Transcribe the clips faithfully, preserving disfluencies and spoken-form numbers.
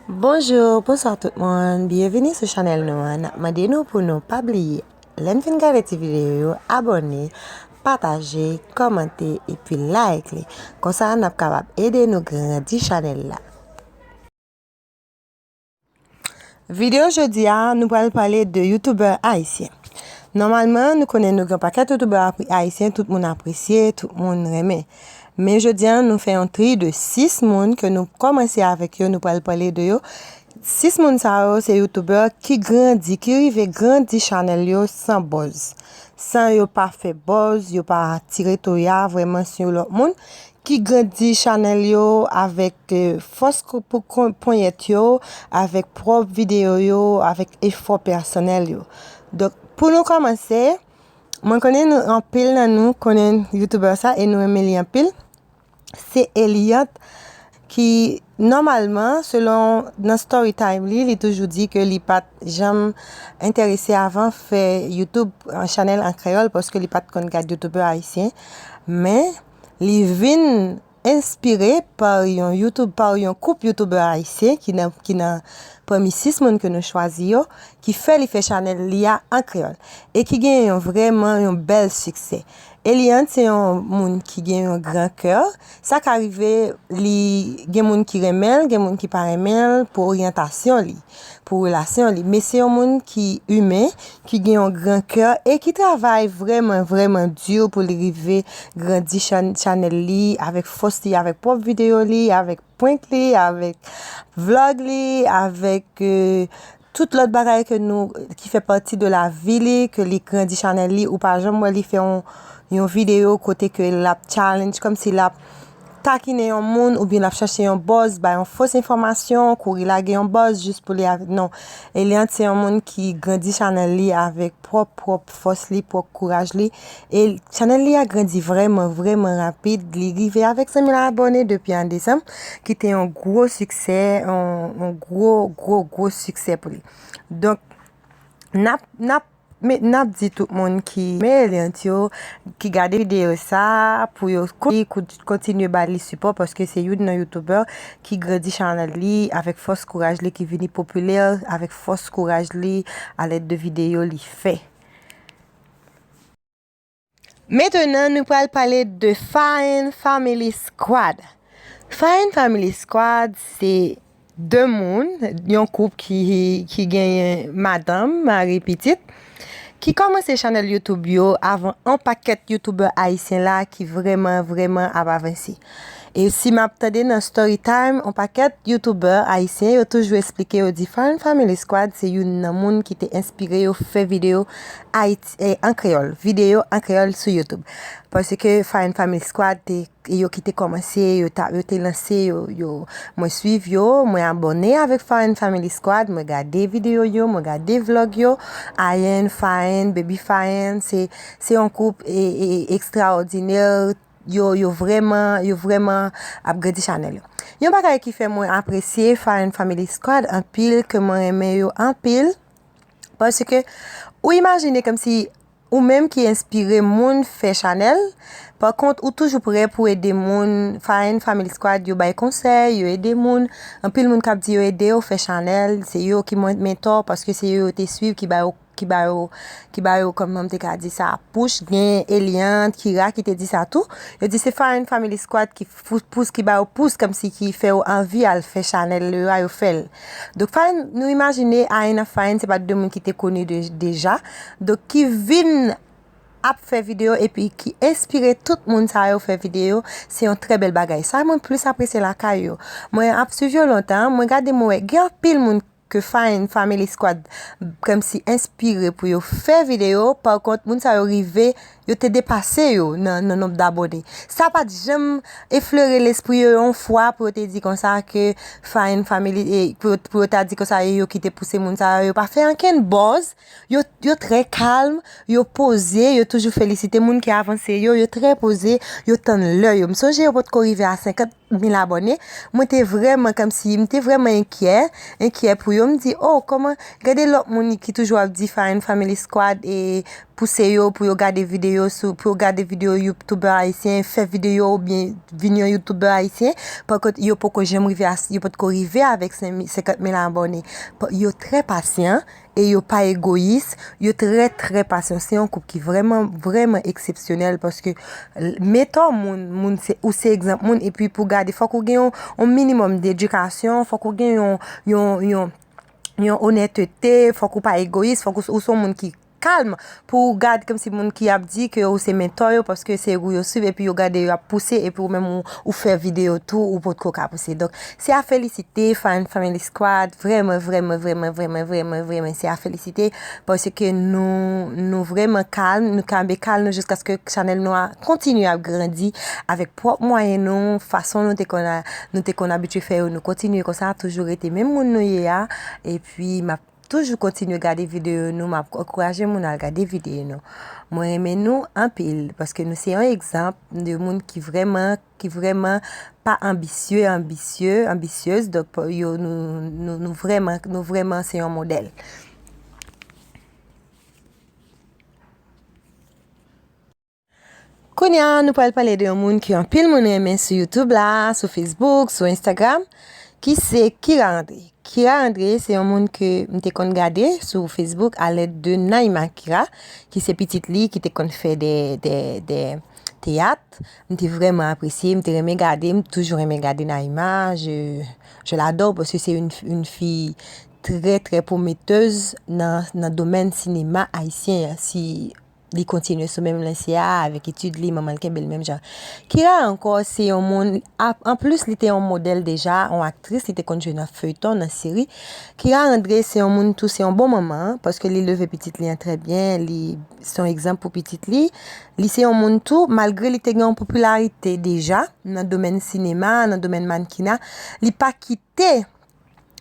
Bonjou, bonswa tout moun. Byenvini sou chanèl nou an. N ap mande nou pou nou pa bliye, lè n fin gade ti videyo yo, abòne, pataje, kòmante, epi like li. Konsa, n ap kapab ede nou grandi chanèl la. Videyo jodi a, nou pral pale de youtubè ayisyen. Nòmalman, nou konnen nou gen pakèt youtubè apre-, ayisyen, tout moun apresye, tout moun renmen. Men jodi a, nou fè yon tri de sis moun ke nou kòmanse avèk yo, nou pral pale de yo. Sis moun sa yo, se youtubè ki grandi, ki rive grandi chanèl yo san buzz. San yo pa fè buzz, yo pa tire toya vrèman sou lòt moun, ki grandi chanèl yo avèk, eh, fòs ko-, pou kon-, ponyèt yo, avèk pwòp videyo yo, avèk efò pèsonèl yo. Donk, pou nou kòmanse, mwen konnen nou, anpil nan nou konnen youtubè sa e nou renmen li anpil. Se Eliante ki, nòmalman, selon nan story time li, li toujou di ke li pa t janm enterese avan fè YouTube, an chanèl an kreyòl, paske li pa t konn gad youtubè ayisyen. Men, li vin enspire pa yon YouTube, pa yon koup youtubè ayisyen ki nan, ki nan pami sis moun ke nou chwazi yo, ki fè li fè chanèl li a an kreyòl, e ki gen yon vrèman yon bèl siksè. Eliante se yon moun ki gen yon gran kè. Sa ka rive, li gen moun ki renmen l, gen moun ki pa renmen l pou oryantasyon li, pou relasyon li. Men se yon moun ki imen, ki gen yon gran kè e ki travay vrèman, vrèman di pou li rive grandi chan-, chanèl li avèk fòs li, avèk pwòp videyo li, avèk prank li, avèk vlog li, avèk, euh, tout lòt bagay ke nou, ki fè pati de lavi li, ke li grandi chanèl li, ou pa janm wè li fè yon, yon videyo kote ke l ap challenge, kòmsi l ap takinen yon moun, oubyen l ap chache yon buzz, bay yon fos enfòmasyon, kouri lage yon buzz jis pou li av-, non. Eliante se yon moun ki grandi chanèl li avèk pwòp, pwòp fòs li, pwòp kouraj li. E chanèl li a grandi vrèman, vrèman rapid. Li rive avèk san mil abòne depi an desanm, ki te yon gwo siksè, yon, yon gwo, gwo, gwo siksè pou li. Donk, n ap, n ap, men, n ap di tout moun ki renmen Eliante yo, ki gade videyo sa, pou yo kon-, kontinye ba li sipò, paske se youn nan youtubè ki grandi chanèl li avèk fòs kouraj li, ki vini popilè avèk fòs kouraj li alèd de videyo li fè. Mentenan, nou pral pale de Fine Family Squad. Fine Family Squad se de moun, yon koup ki, ki genyen madanm, mari, pitit, ki kòmanse chanèl YouTube yo avan yon pakèt youtubè ayisyen la ki vrèman, vrèman ap avanse. E si m ap tande nan story time, yon pakèt youtubè ayisyen yo toujou eksplike yo di Fine Family Squad se youn nan moun ki te enspire yo fè videyo Ayiti, eh, an kreyòl, videyo an kreyòl sou YouTube. Paske Fine Family Squad te, yo ki te kòmanse, yo ta, yo te lanse, yo, yo, mwen swiv yo, mwen abòne avèk Fine Family Squad, mwen gade videyo yo, mwen gade vlog yo, Ayen, Fine, Baby Fine, se, se yon koup, e, e, ekstraòdinè, yo, yo vrèman, yo vrèman ap grandi chanèl yo. Yon bagay ki fè mwen apresye Fine Family Squad anpil, ke mwen renmen yo anpil, paske ou imajine kòmsi ou menm ki enspire moun fè chanèl, pa kont ou toujou prè pou ede moun, Fine Family Squad, yo bay konsèy, yo ede moun, anpil moun k ap di yo ede yo fè chanèl, se yo ki mwen mentò, paske se yo yo te swiv, ki ba yo ki ba yo, ki ba yo, kòman m te ka di sa, push, gen Eliante, Kira ki te di sa tou. Yo di se Fine Family Squad ki fou-, pous, ki ba yo pous, kòmsi ki fè yo anvi al fè chanèl yo a, yo fè l. Donk, Fine, nou imajine Ayen ak Fine, se pa de moun ki te koni de-, deja. Donk, ki vin ap fè videyo epi ki enspire tout moun sa yo fè videyo, se yon trè bèl bagay. Sa mwen plis apresye lakay yo. Mwen ap swiv yo lontan, mwen gade mwen wè, gen anpil moun ke Fine Family Squad kòmsi enspire pou yo fè videyo, pa kont, moun sa yo rive, yo te depase yo nan, nan nonb dabòne. Sa pa t janm eflere lespri yo yon fwa pou yo te di konsa ke Fine Family, e, pou yo, pou yo ta di konsa e yo ki te pouse moun sa yo, yo pa fè ankenn buzz, yo, yo trè kalm, yo poze, yo toujou felisite moun ki avanse yo, yo trè poze, yo tann lè yo. M sonje yo potko rive a senkant mil abòne, mwen te vrèman kòmsi, m te vrèman enkyè, enkyè pou yo. M di, oh, kòman, gade lòt moun ki toujou ap di Fine Family Squad e pouse yo pou yo gade videyo sou, pou yo gade videyo youtubè ayisyen, fè videyo oubyen vin yon youtubè ayisyen, pankòt yo poko janm rive a, yo potko rive avèk senkant mil abòne. Yo trè pasyan e yo pa egoyis, yo trè, trè pasyan. Se yon koup ki vrèman, vrèman eksepsyonèl paske mentò moun, moun se, ou se egzanp moun, epi pou gade, fòk ou gen yon, yon minimòm dedikasyon, fòk ou gen yon, yon, yon, yon onètete, fòk ou pa egoyis, fòk ou, ou se yon moun ki kalm pou w gad kòmsi moun ki ap di ke ou se mentò yo paske se ou yo swiv epi yo gade yo ap pouse epi ou menm ou, ou fè videyo tou ou potko ka pouse. Donk, se a felisite, Fan Family Squad, vrèman, vrèman, vrèman, vrèman, vrèman, vrèman, se a felisite paske nou, nou vrèman kalm, nou kanpe kalm nou jiskaske chanèl nou a kontinye ap grandi avèk pwòp mwayen nou, fason nou te konn a, nou te konn abitye fè yo, nou kontinye konsa, toujou rete menm moun nou ye a, epi m ap toujou kontinye gade videyo nou, m ap ankouraje moun al gade videyo nou. Mwen renmen nou anpil, paske nou se yon egzanp de moun ki vrèman, ki vrèman pa anbisye, anbisye, anbisyez, donk, yo, nou, nou, nou vrèman, nou vrèman se yon modèl. Kounye a, nou pral pale de yon moun ke anpil moun renmen sou YouTube la, sou Facebook, sou Instagram, ki se Kira André. Kira André se yon moun ke m te konn gade sou Facebook alèd de Naïma Kira, ki se pitit li, ki te konn fè de, de, de teyat. M te vrèman apresye, m te renmen gade, m toujou renmen gade Naïma. Je, je l'adore parce que c'est une, une fille très, très prometteuse nan, nan domèn sinema ayisyen an. Si li kontinye sou menm lanse a avèk etid li, manman l kenbe l menm jan. Kira ankò se yon moun, a, anplis li te yon modèl deja, yon aktris, li te konn jwe nan feyton, nan seri. Kira André se yon moun tou, se yon bon manman, paske li leve pitit li an trè byen, li se yon egzanp pou pitit li. Li se yon moun tou, malgre li te gen yon popilarite deja nan domèn sinema, nan domèn mannkina, li pa kite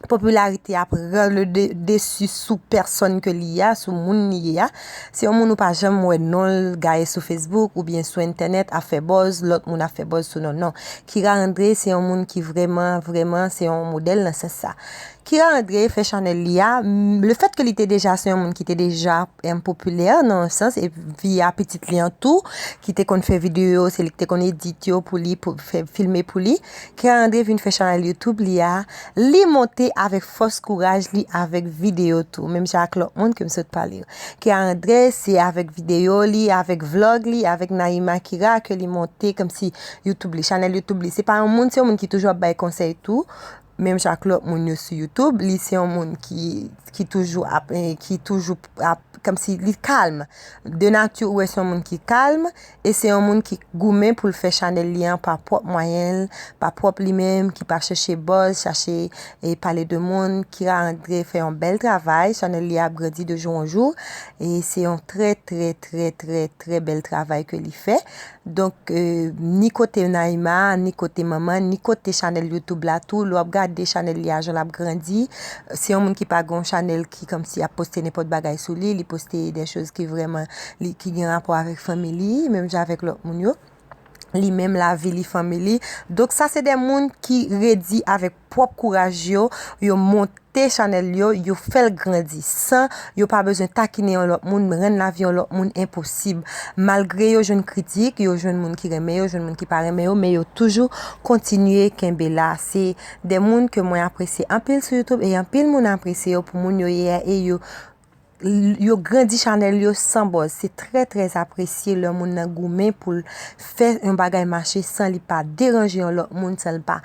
popilarite a pran le de-, desi sou pèsòn ke li ye a, sou moun li ye a. Se yon moun ou pa janm wè non l gaye sou Facebook oubyen sou entènèt ap fè buzz, lòt moun ap fè buzz sou non, non. Kira André se yon moun ki vrèman, vrèman, se yon modèl nan sans sa. Kira André fè chanèl li a, m, le fèt ke li te deja se yon moun ki te deja, em, popilè nan yon sans, epi a pitit li an tou, ki te konn fè videyo, se li ki te konn edit yo pou li, pou fè, filme pou li. Kira André vin fè chanèl YouTube li a, li monte avèk fòs kouraj li, avèk videyo tou, menm jan ak lòt moun ke m sot pale yo. Kira André, se avèk videyo li, avèk vlog li, avèk Naïma Kira ke li monte kòmsi YouTube li, chanèl YouTube li. Se pa yon moun, se yon moun ki toujou ap bay konsèy tou, menm jan ak lòt moun yo sou YouTube. Li se yon moun ki, ki toujou ap, eh, ki toujou ap, kòmsi li kalm. De nati, ou wè se yon moun ki kalm, e se yon moun ki goumen pou l fè chanèl li an pa pwòp mwayen l, pa pwòp li menm, ki pa chèche buzz, chache, e, pale de moun. Kira André fè yon bèl travay, chanèl li ap grandi de jou an jou, e se yon trè, trè, trè, trè, trè bèl travay ke li fè. Donk, eh, ni kote Naïma, ni kote manman, ni kote chanèl YouTube la tou, lè w ap gade chanèl li a jan l ap grandi, se yon moun ki pa gen yon chanèl ki kòmsi ap poste nenpòt bagay sou li, li poste de choz ki vrèman, li, ki gen rapò avèk fanmi li, menm jan avèk lòt moun yo. Li menm, lavi li, fanmi li. Donk, sa se de moun ki redi avèk pwòp kouraj yo, yo monte chanèl yo, yo fè l grandi san yo pa bezwen takinen yon lòt moun, rann lavi yon lòt moun enposib. Malgre yo jwenn kritik, yo jwenn moun ki renmen yo, jwenn moun ki pa renmen yo, men yo toujou kontinye kenbe la. Se de moun ke mwen apresye anpil sou YouTube e anpil moun apresye yo pou moun yo ye a e yo, yo grandi chanèl yo san buzz. Se trè, trè apresye lè moun nan goumen pou l fè yon bagay mache san li pa deranje yon lòt moun, san l pa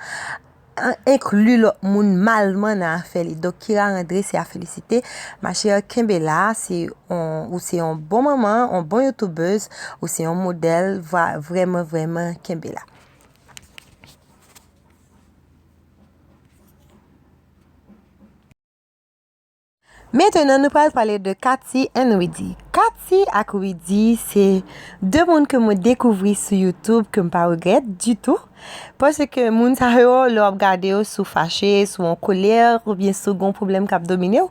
an-, enkli lòt moun malman nan afè li. Donk, Kira André, se a felisite. Ma chère, kenbe la, se on, ou se yon bon manman, on bon youtubèz, ou se yon modèl, vwa-, vrèman, vrèman, kenbe la. Mentnan, nou pral pale de Katy and Rudy. Katy ak Rudy, se de moun ke mwen dekouvri sou YouTube, ke m pa regrèt ditou. Paske moun sa yo, lè w ap gade yo, si w fache, si w an kolè, oubyen si w gen yon pwoblèm k ap domine w,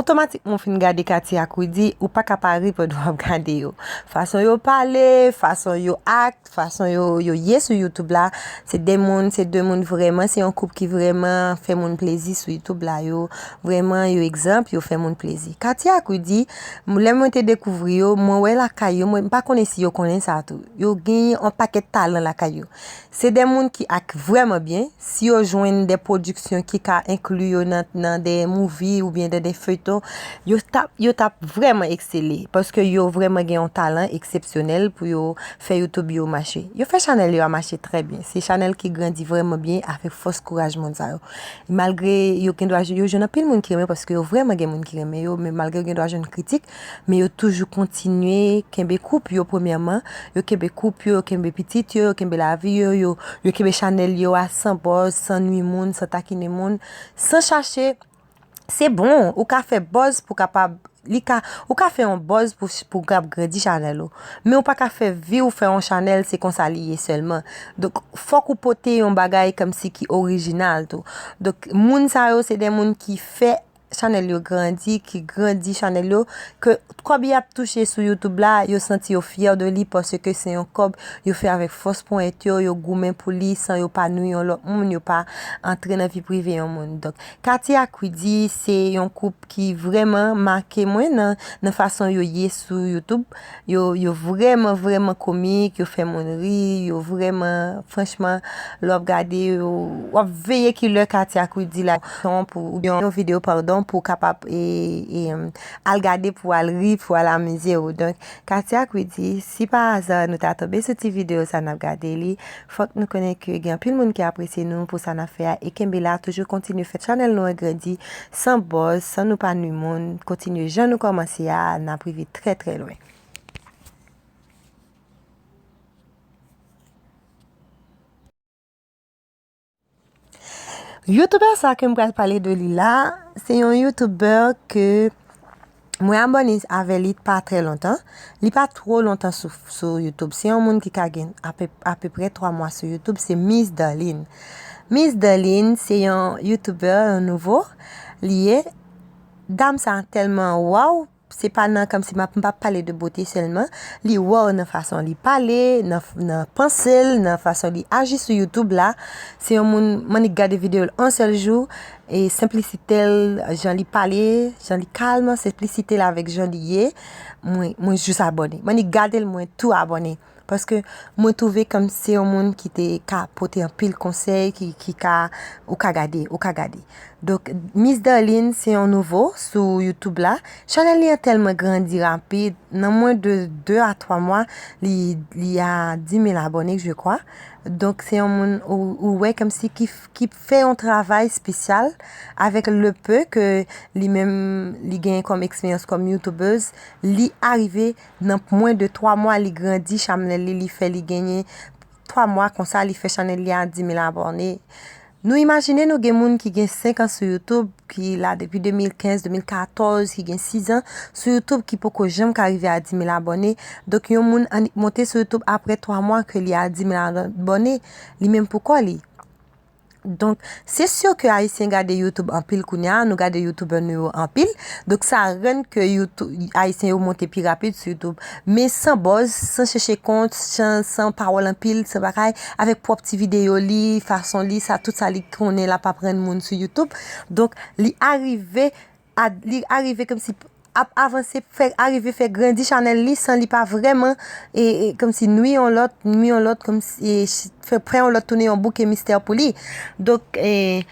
otomatikman w fin gade Katy ak Rudy, ou pa ka pa ri pandan w ap gade yo. Fason yo pale, fason yo act, fason yo, yo ye sou YouTube la, se de moun, se de moun vrèman, se yon koup ki vrèman fè moun plezi sou YouTube la. Yo vrèman, yo egzanp, yo fè moun plezi. Katy ak Rudy, m-, lè mwen te de-, dekouvri yo, mwen wè lakay yo, mwen m pa konnen si yo konnen sa tou. Yo genyen yon pakèt talan lakay yo. Se de moun ki ak vrèman byen, si yo jwenn de pwodiksyon ki ka enkli yo nan, nan de movie oubyen nan de feyton, yo t ap, yo t ap vrèman eksele, paske yo vrèman gen yon talan eksepsyonèl pou yo fè YouTube yo mache. Yo fè chanèl yo a mache trè byen. Se chanèl ki grandi vrèman byen avèk fòs kouraj moun sa yo. Malgre yo gen dwa, yo jwenn anpil moun ki renmen, paske yo vrèman gen moun ki renmen yo, men malgre yo gen dwa jwenn kritik, men yo toujou kontinye kenbe koup yo, premyèman, yo kenbe koup yo, yo kenbe pitit yo, yo kenbe lavi yo, yo, yo kenbe chanèl yo a san buzz, san nwi moun, san takinen moun, san chache. Se bon, ou ka fè buzz pou kapab, li ka, ou ka fè yon buzz pou, pou kab grandi chanèl ou. Men ou pa ka fè vi w fè yon chanèl, se konsa li ye sèlman. Donk, fòk ou pote yon bagay kòmsi ki orijinal tou. Donk, moun sa yo, se de moun ki fè chanèl yo grandi, ki grandi chanèl yo, ke kòb y ap touche sou YouTube la, yo santi yo fyè de li, paske se yon kòb yo fè avèk fòs ponyèt yo, yo goumen pou li, san yo pa nwi yon lòt moun, yo pa antre nan vi prive yon moun. Donk, Katy ak Widy, se yon koup ki vrèman make mwen nan, nan fason yo ye sou YouTube. Yo, yo vrèman, vrèman komik, yo fè moun ri, yo vrèman, franchman, lè w ap gade yo, w ap veye ki lè Katy ak Widy la pou, oubyen yon videyo, padon, pou w kapab, e, e, al gade, pou w al ri, pou w al amize w. Donk, Katy ak Widy, si pa aza nou ta tonbe sou ti videyo sa n ap gade li, fòk nou konnen ke gen anpil moun ki apresye nou pou sa n ap fè a, e kenbe la, toujou kontinye fè chanèl nou an grandi, san buzz, san nou pa nwi moun, kontinye jan nou kòmanse a, n ap rive trè, trè lwen. Youtubè sa ke m pral pale de li la, se yon youtubè ke mwen abòne avè li pa trè lontan. Li pa twò lontan sou, sou YouTube. Se yon moun ki ka gen ape, apeprè twa mwa sou YouTube, se Miss Darline. Miss Darline, se yon youtubè, yon nouvo li ye. Dam sa tèlman waw, se pa nan, kòmsi m ap, m p ap pale de bote sèlman. Li waw nan fason li pale, nan, nan panse l, nan fason li aji sou YouTube la. Se yon moun, m annik gade videyo l yon sèl jou, e senplisite l, jan li pale, jan li kalm, senplisite l avèk jan li ye. Mwen, mwen jis abòne. M annik gade l, mwen tou abòne. Paske mwen twouve kòm se yon moun ki te ka pote anpil konsèy, ki, ki ka, ou ka gade, ou ka gade. Donk, Miss Darline, se yon nouvo sou YouTube la. Chanèl li an tèlman grandi rapid. Nan mwen de de a twa mwa, li, li a dis mil abòne, je crois. Donk, se yon moun ou, ou wè kòmsi ki, ki fè yon travay espesyal avèk le peu ke li menm, li genyen kòm eksperyans kòm youtubèz. Li arive nan mwen de twa mwa, li grandi chanèl li, li fè li genyen twa mwa konsa, li fè chanèl li a dis mil abòne. Nou imajine nou gen moun ki gen senk an sou YouTube, ki la depi de mil kenz, de mil katòz, ki gen sis an sou YouTube, ki poko janm ka rive a dis mil abòne. Donk, yon moun annik monte sou YouTube apre twa mwa ke li a dis mil abòne, li menm pou kò li. Donk, se si ke Ayisyen gade YouTube anpil kounye a, nou gade youtubè nou yo anpil. Donk, sa rann ke YouTube, Ayisyen yo monte pi rapid sou YouTube. Men san buzz, san chèche kont, san, san pawòl anpil, san bagay, avèk pwòp ti videyo li, fason li, sa, tout sa li konnen l ap aprann moun sou YouTube. Donk, li arive a, li arive kòmsi ap avanse, fè, arive fè grandi chanèl li san li pa vrèman, e, e, kòmsi nwi yon lòt, nwi yon lòt, kòmsi, e, ch-, fè, fè yon lòt tounen yon bouke mistè pou li. Donk, e,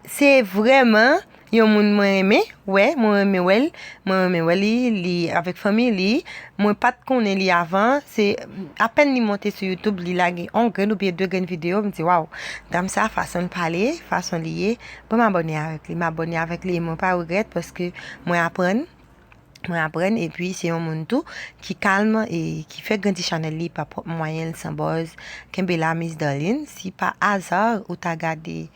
se vrèman yon moun mwen renmen wè, mwen renmen wè l, mwen renmen wè li, li avèk fanmi li. Mwen pa t konnen li avan, se apèn li monte sou YouTube, li lage yon grenn oubyen de grenn videyo, m di, waw, dam sa, fason l pale, fason li ye, bon, m abòne avèk li, m abòne avèk li, e mwen pa regrèt paske mwen aprann, mwen aprann, epi se yon moun tou ki kalm e ki fè grandi chanèl li pa pwòp mwayen l, san buzz. Kenbe la, Miss Darline, si pa aza ou ta gade,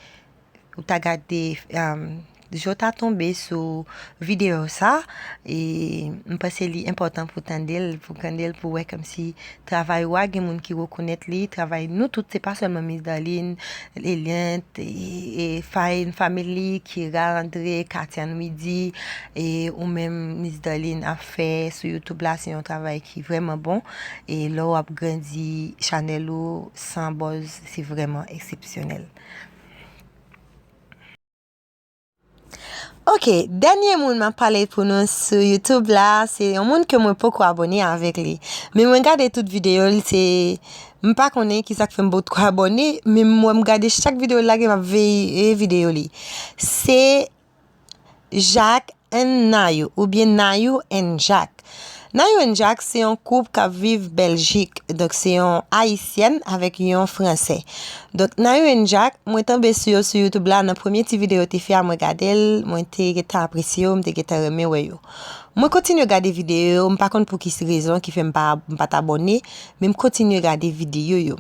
ou ta gade, um, jan w ta tonbe sou videyo sa, e m panse li enpòtan pou tande l, pou tande l, pou wè kòmsi travay ou a, gen moun ki rekonèt li, travay nou tout, se pa sèlman Miss Darline, Eliante, e, e Fine Family, Kira André, Katian Widy, e ou menm Miss Darline ap fè sou YouTube la, se yon travay ki vrèman bon. E lè w ap grandi chanèl ou san buzz, se vrèman eksepsyonèl. Ok, dènye moun m ap pale pou nou sou YouTube la, se yon moun ke mwen poko abòne avèk li. Men mwen gade tout videyo l, se, m pa konnen ki sa k fè m potko abòne, men m wè m gade chak videyo l lage, m ap veye videyo li. Se Jacques and Nayou, oubyen Nayou and Jacques. Nayou and Jacques se yon koup k ap viv Bèljik. Donk, se yon Ayisyèn avèk yon Fransè. Donk, Nayou and Jacques, mwen tonbe sou yo sou YouTube la, nan premye ti videyo yo te fè a, mwen gade l, mwen te gentan apresye yo, m te gentan renmen wè yo. Mwen kontinye gade videyo yo, m pa konn pou ki rezon ki fè m pa, m pa t abòne, men m kontinye gade videyo yo.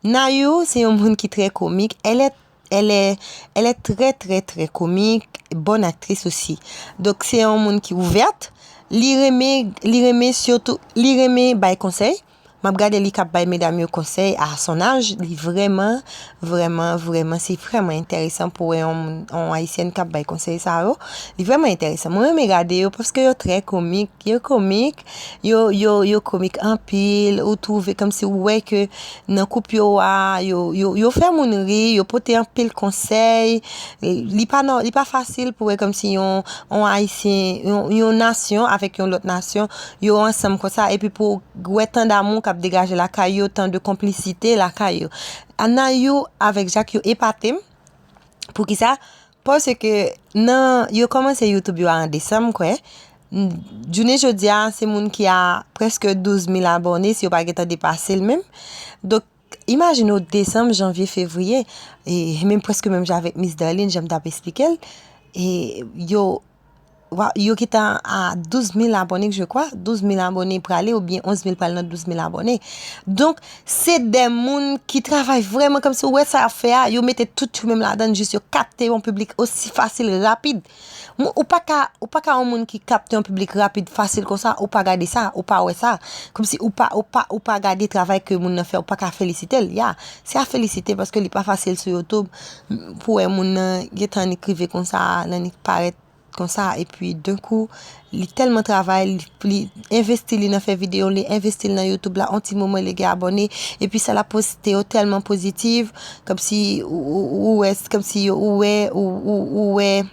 Nayou se yon moun ki trè komik. Elle est, elle est, elle est très, très, très comique, bonne actrice aussi. Donk, se yon moun ki ouvèt. Li renmen, li renmen sitou, li renmen bay konsèy. M ap gade li k ap bay medam yo konsèy à son âge. Li vrèman, vrèman, vrèman, se vrèman enteresan pou wè yon moun, yon Ayisyèn k ap bay konsèy sa yo. Li vrèman enteresan. Mwen renmen gade yo paske yo trè komik. Yo komik, yo, yo, yo komik anpil, ou twouve kòmsi ou wè ke nan koup yo a, yo, yo, yo fè moun ri, yo pote anpil konsèy. Li pa nò-, li pa fasil pou wè kòmsi yon, yon Ayisyen, yon, yon nasyon avèk yon lòt nasyon, yo ansanm konsa, epi pou w wè tan damou k ap degaje lakay yo, tan de konplisite lakay yo. Nayou avèk Jacques yo epate m. Poukisa? Paske nan, yo kòmanse YouTube yo a an desanm, kwè. N-, jounen jodi a, se moun ki a prèske douz mil abòne, si yo pa gentan depase l menm. Donk, imajine w, desanm, janvye, fevriye, e menm prèske menm jan avèk Miss Darline, jan m t ap esplike l, e yo, wa-, yo gentan a douz mil abòne, je crois, douz mil abòne prale, oubyen onz mil pral nan douz mil abòne. Donk, se de moun ki travay vrèman kòmsi ou wè sa y ap fè a, yo mete tout yo menm ladan l, jis yo kapte yon piblik osi fasil, rapid. Moun, ou pa ka, ou pa ka yon moun ki kapte yon piblik rapid, fasil konsa, ou pa gade sa, ou pa wè sa. Kòmsi ou pa, ou pa, ou pa gade travay ke moun nan fè, ou pa ka felisite l. Ya, se a felisite paske li pa fasil sou YouTube. M-, pou wè moun nan gentan annik rive konsa, l annik parèt konsa, epi d'un coup, li tèlman travay, li, li envesti li nan fè videyo, li envesti li nan YouTube la, on ti moman li gen abòne, epi sa l ap poste yo tèlman pozitif, kòmsi ou, ou, ou wè, kòmsi yo, ou wè, ou, ou, ou wè,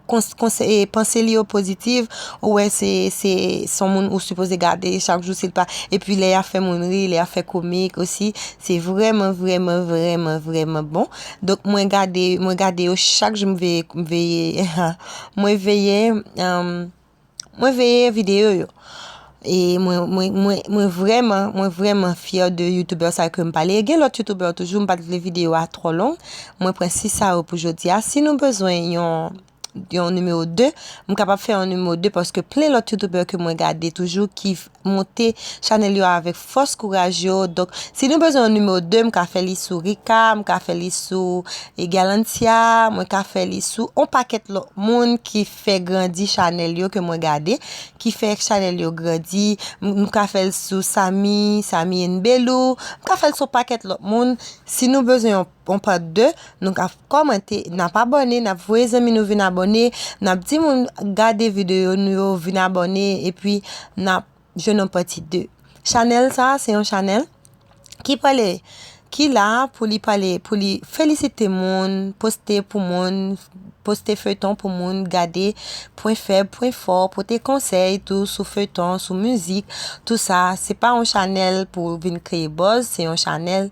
kons-, konse-, e, panse li yo pozitif, ou wè se, se, se yon moun ou sipoze gade chak jou, si l pa, epi lè y ap fè moun ri, lè y ap fè komik osi, se vrèman, vrèman, vrèman, vrèman bon. Donk, mwen gade, mwen gade yo chak jou, m veye, m veye, mwen veye, um, mwen veye videyo yo. E mwen, mwen, mwen, mwen vrèman, mwen vrèman fyè de youtubè sa ke m pale. E gen lòt youtubè toujou, m pa t vle videyo a twò long. Mwen pran sis sa yo pou jodi a. Si nou bezwen yon, yon nimewo de, m kapab fè yon nimewo de paske plen lòt youtubè ke mwen gade toujou ki f-, monte chanèl yo avèk fòs kouraj yo. Donk, si nou bezwen yon nimewo de, m ka fè li sou Rika, m ka fè li sou, e, Galantia, mwen ka fè li sou on pakèt lòt moun ki fè grandi chanèl yo ke mwen gade, ki fè chanèl yo grandi. M, m ka fè l sou Samy, Samy and Belou. M ka fè l sou pakèt lòt moun. Si nou bezwen yon, yon part de, nou ka kòmante, n ap abòne, n ap voye zanmi nou vin abòne, n ap di moun gade videyo nou yo, vin abòne, epi n ap jwenn yon pati de. Chanèl sa, se yon chanèl ki pale, ki la pou li pale, pou li felisite moun, poste pou moun, poste feyton pou moun gade, pwen fèb, pwen fò, pote konsèy tou sou feyton, sou mizik, tou sa. Se pa yon chanèl pou vin kreye buzz, se yon chanèl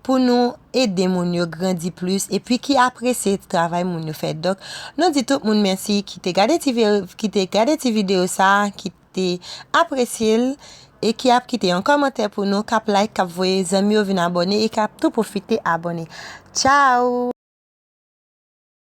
pou nou ede moun yo grandi plis, epi ki apresye travay moun yo fè. Donk, nou di tout moun mèsi ki te gade ti vi-, ki te gade ti videyo sa, ki te apresye l, e ki ap kite yon kòmantè pou nou, k ap like, k ap voye zanmi yo vin abòne, e k ap tou pwofite abòne. Tchao!